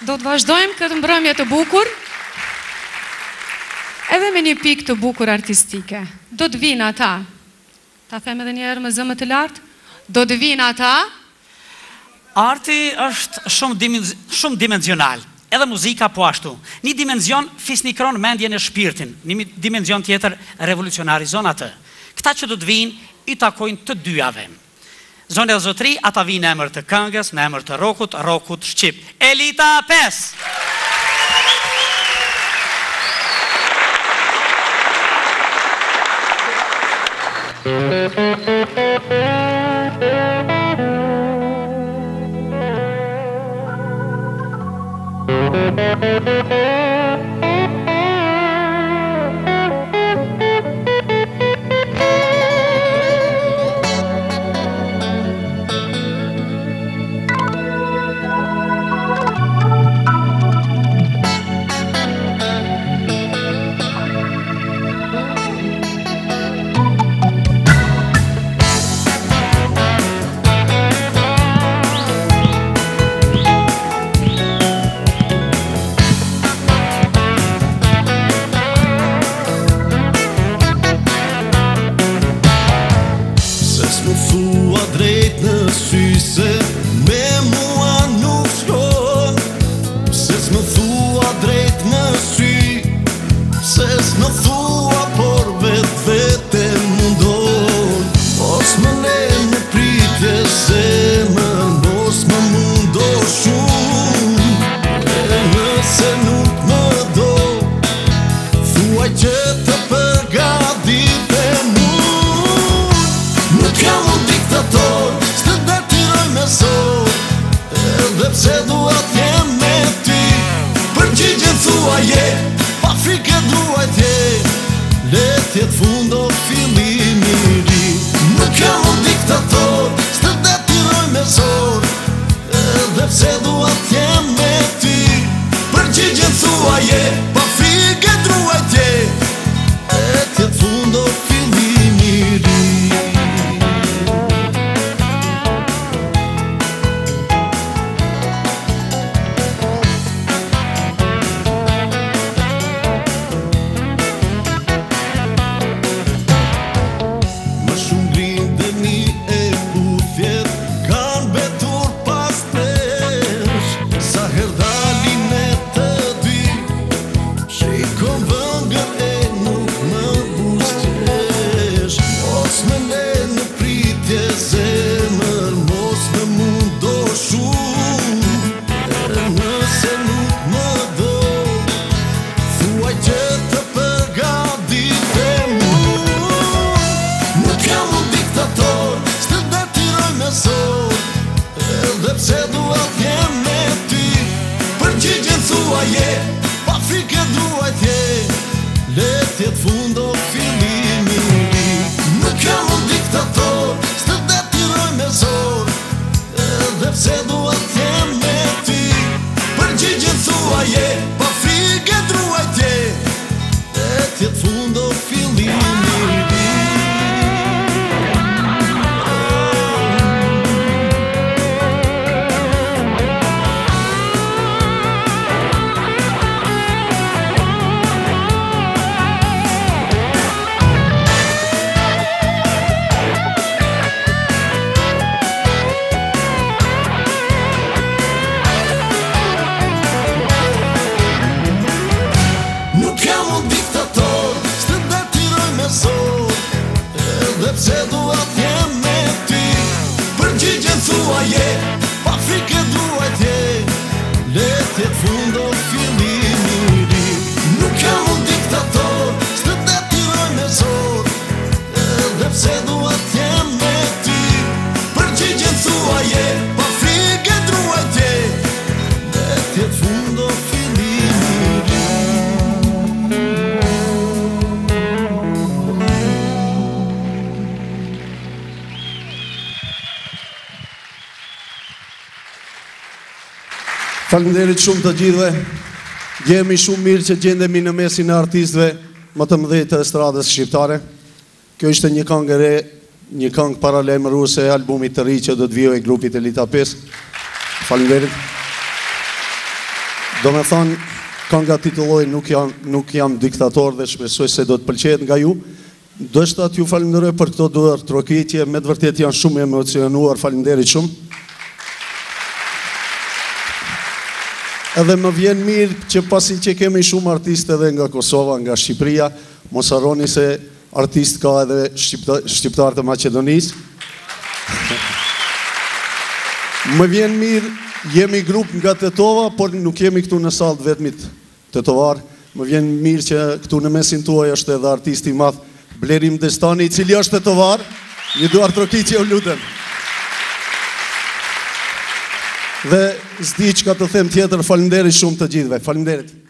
Do të vazhdojmë këtë mbrëmje të bukur edhe me një pikë të bukur artistike. Do të vijnë ata. Ta them edhe një herë me zë më të lartë? Do të vijnë ata. Arti është shumë shumëdimensional, edhe muzika po ashtu. Një dimension fisnikron mendjen e shpirtin, një dimension tjetër revolucionarizon atë. Këta që do të vijnë i takojnë të dyjave. Zonja dhe zotërinj, ata vijnë në emër të këngës, në emër të rokut, rokut shqip. Elita 5! Pse s'më thua drejt në sy se me mua nuk shkon Pse s'më thua drejt në sy Pse s'më thua por vetveten mundon Mos më le në pritje zemër Mos më mundo shumë E nëse nuk më do Thuaj që të përgatitem unë Nuk jam unë diktator S'të detyroj me zor Edhe pse dua t'jem me ty Përgjigjen thuaje Pa frikë e druajtje Le t'jetë fund o fillim i ri Nuk jam unë diktator S'të detyroj me zor Edhe pse dua t'jem me ty Përgjigjen thuaje Pa frikë e druajtje Le t'jetë fund o fillim i ri Më shumë grindemi e puthjet Kanë mbetur pas nesh Sa herë dalim ne të dy Shikon vëngër e nuk më buzëqesh Mos më le në pritje zemër Mos më mundo shumë E nëse nuk më do Thuaj që të përgatitem unë Nuk jam unë diktator S'të detyroj me zor Edhe pse dua t'jem me ty Përgjigjen thuaje Pa frikë e druajtje Le t'jetë fund o fillim i ri Nuk jam unë diktator S'të detyroj me zor Edhe pse dua t'jem me ty Përgjigjen thuaje Pa frikë e druajtje Le t'jetë fund o fillim i ri Nuk jam unë diktator, s'të detyroj me zor Edhe pse dua t'jem me ty Përgjigjen thuaje, pa frikë e druajtje Le t'jetë fund o fillim i ri Nuk jam unë diktator, s'të detyroj me zor Edhe pse dua t'jem me ty Përgjigjen thuaje, pa frikë e druajtje Le t'jetë fund o fillim i ri Faleminderit shumë të gjithëve. Jemi shumë mirë që gjendemi në mesin e artistëve më të mëdhenj të estradës shqiptare. Kjo ishte një këngë e re, një këngë paralajmëruese e albumit të ri që do të vijë e grupit Elita 5. Faleminderit. Domethonë, kënga titullohej nuk jam, nuk jam diktator dhe shpresoj se do të pëlqehet nga ju. Deshta t'ju falënderoj për këto duartrokitje, me të vërtetë jam shumë i emocionuar, faleminderit shumë. Edhe më vjen mirë që pasi që kemi shumë artistë edhe nga Kosova, nga Shqipëria, mos harroni se artistë ka edhe shqiptarë të Maqedonisë. Më vjen mirë, jemi grup nga Tetova, por nuk jemi këtu në sallë të vetmit Tetovar, më vjen mirë që këtu në mesin tuaj është edhe artisti i madh Blerim Destani, i cili është tetovar. Një duartrokitje ju lutem. Dhe s'di çka të them tjetër, faleminderit shumë të gjithëve. Faleminderit.